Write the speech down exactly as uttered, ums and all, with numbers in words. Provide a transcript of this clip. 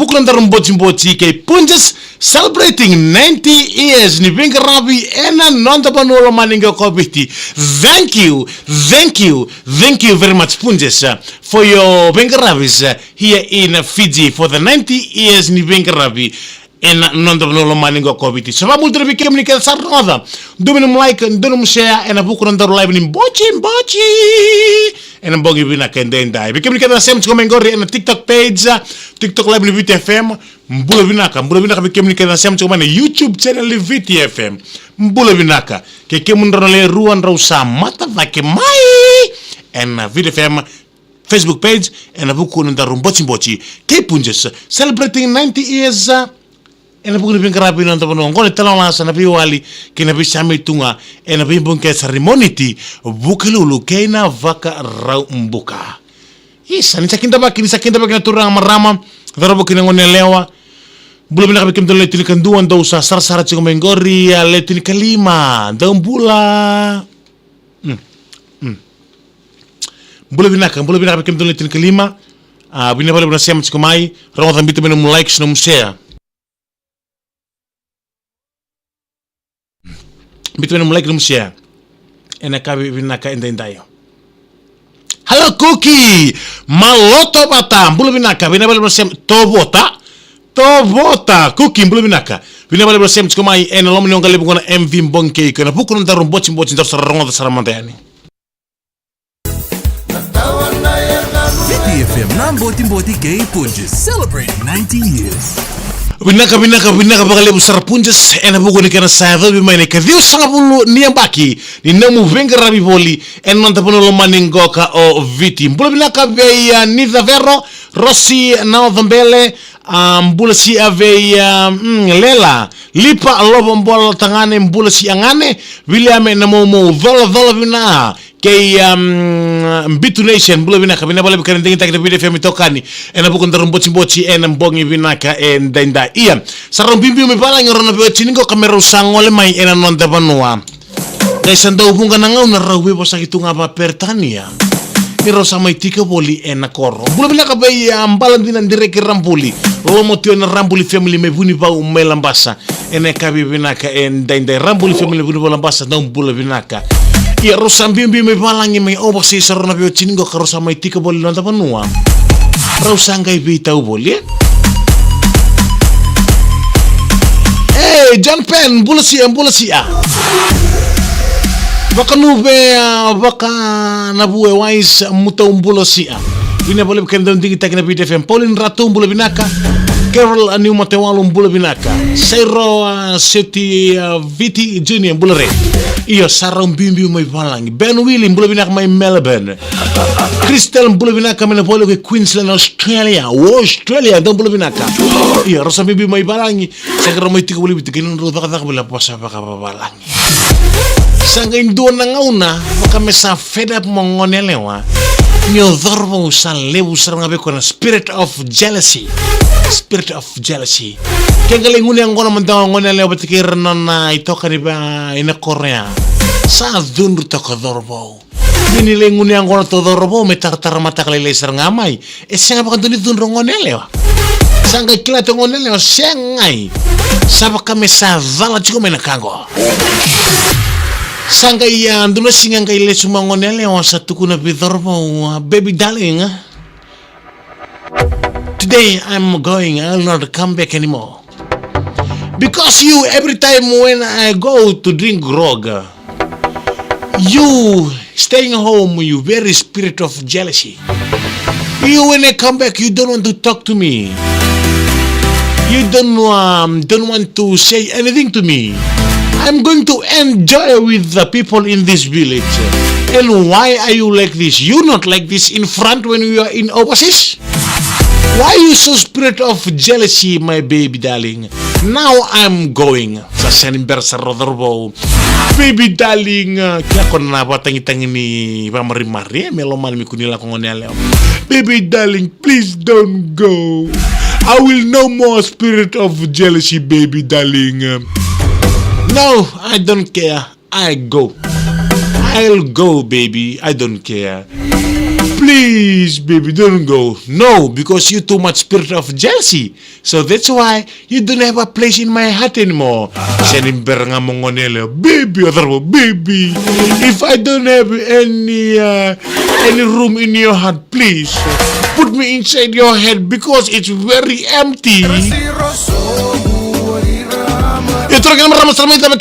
Vuku na Daru Botiboti kei Punjas, celebrating ninety years ni veiqaravi ena noda vanua lomani qo ko Viti. Thank you, thank you, thank you very much, Punjas, uh, for your veiqaravis, uh, here in Fiji for the ninety years ni veiqaravi ena noda vanua lomani qo ko Viti. Sa vakabula tale vei kemuni kece sa rogoca. Dua mai nomu like, dua nomu share ena vuku na Daru live ni Botiboti ena bogi vinaka edaidai. Vei kemuni kece na sema tiko mai qori ena TikTok page, TikTok live ni Viti F M. Bula vinaka, bula vinaka vei kemuni kece na sema tiko mai na YouTube channel ni Viti F M. Bula vinaka. Kei kemuni drau na lewe rua drau sa mata cake mai ena Viti F M Facebook page ena vuku na Daru Botiboti kei Punjas, celebrating ninety years, uh, ena vuku ni veiqaravi ena noda vanua. Qo na italanoa sa na veiwali kei na veisamai tu ga ena veibogi kece sara ni Moniti, Vukelulu kei Navuka, Raubuka. Isa, ni sa kidavaki, ni sa kidavaki na turaga, marama, cauravou kei na goneyalewa. Bula vinaka vei kemudou na le tinikadua dou sa sarasara tiko mai qori, a, le tinikalima, dou bula. Mm, mm. Bula vinaka, bula vinaka vei kemudou na le tinikalima. A, vinaka vakalevu na sema tiko mai. Rogoca, biuta mai nomu likes, nomu share. Biuta mai nomu like, nomu share ena yakavi vinaka edaidai. Hello Kuki, malotovata, bula vinaka, vinaka vakalevu na sema, tovota, tovota, Kuki, bula vinaka, vinaka vakalevu na sema tiko mai ena loma ni oga levu qo na M V Bogi kei iko ena vuku na Daru Botiboti, daru sa rogoca sara mada yani. Viti F M na Botiboti kei Punjas, celebrate ninety years. Vinaka, vinaka, vinaka vakalevu sara Punjas ena vuku ni kena sa yacovi mai na ikaciwasagavulu ni yabaki ni nomu veiqaravi voli ena noda vanua lomani qoka o Viti. Bula vinaka vei, a, Nica Vero, Rosi Naocabele, a, bula sia vei, a, mm, Lela, Lipa Lovobola tagane, bula sia gane, Viliame Namoumou, colacola vina, kei, um, Bitu Nation, bula vinaka, vinaka vakalevu kena digitaki na Viti F M itokani ena vuku na Daru Botiboti ena bogi vinaka edaidai. Ia, sa rau biubiu mai valagi o rau na veiwatini qo ka me rau sa gole mai ena noda vanua. Qai sa dau vuqa na gauna rau veivosaki tu ga vakaperitania ni rau sa mai tiko voli ena koro. Bula vinaka vei, a, Baladina Direki Rabuli, Lomotio na Rabuli family mai Vunivau mai Labasa. Ena yakavi vinaka edaidai, Rabuli family Vunivau Labasa, dou bula vinaka. Ia rau sa biubiu mai valagi mai overseas o rau na veiwatini qo ka rau sa mai tiko voli ena noda vanua. Rau sa qai veitau voli, e? Ei, John Pen, bula sia, bula sia. Vakanuve, a, Vakanavue Wise, mutou bula sia. Vinaka vakalevu kena dau digitaki na Viti F M. Pauline Ratu, bula vinaka. Carol Aniu Matewalu, bula vinaka. Sairo, a, Seti, a, Viti Junior, bula re. Io, sa rau biubiu mai valagi. Ben Willy, bula vinaka mai Melbourne. Crystal, bula vinaka mai na vale ko Queensland, Australia. Australia, dou bula vinaka. Io, rau sa biubiu mai valagi. Sa qai rau mai tiko voli Viti, qai nodrau cakacaka voli na vosa vakavavalagi. Sa qai dua na gauna vaka me sa fed up mai o goneyalewa ni o cauravou sa levu sara ga vei koya na spirit of jealousy. Spirit of jealousy. Ke qai lai gunu yaqona mada o goneyalewa vata kei ira na nona itokani va ina koro ya, sa cudru toka o cauravou. Ni lai gunu yaqona tu o cauravou me taratara mataka lailai sara ga mai, e sega vakadua ni cudru o goneyalewa. Sa qai kila tu o goneyalewa, segai. Sa vaka me sa cala tiko mai na ka qo. Sa qai, a, dua na siga qai lesu mai o goneyalewa, sa tukuna vei cauravou, a, "Baby darling, a, today I'm going, I will not come back anymore. Because you, every time when I go to drink grog, you staying home, you very spirit of jealousy. You, when I come back, you don't want to talk to me. You don't, um, don't want to say anything to me. I'm going to enjoy with the people in this village. And why are you like this? You not like this in front when we are in overseas? Why you so spirit of jealousy, my baby darling? Now I'm going." Sa sega ni bera sara o cauravou. "Baby darling, a, kila ko na vakatagitagi ni vakamarimari, e, me lomani me kua ni lako o goneyalewa. Baby darling, please don't go. I will no more spirit of jealousy, baby darling. No, I don't care. I go. I'll go, baby. I don't care. Please." Please, baby, don't go. No, because you too much spirit of jealousy. So that's why you don't have a place in my heart anymore. Seni bera nga mo gone yalewa, baby, o cava, baby. If I don't have any, uh, any room in your heart, please put me inside your head because it's very empty. Io, turaga kei na marama, sa mai cava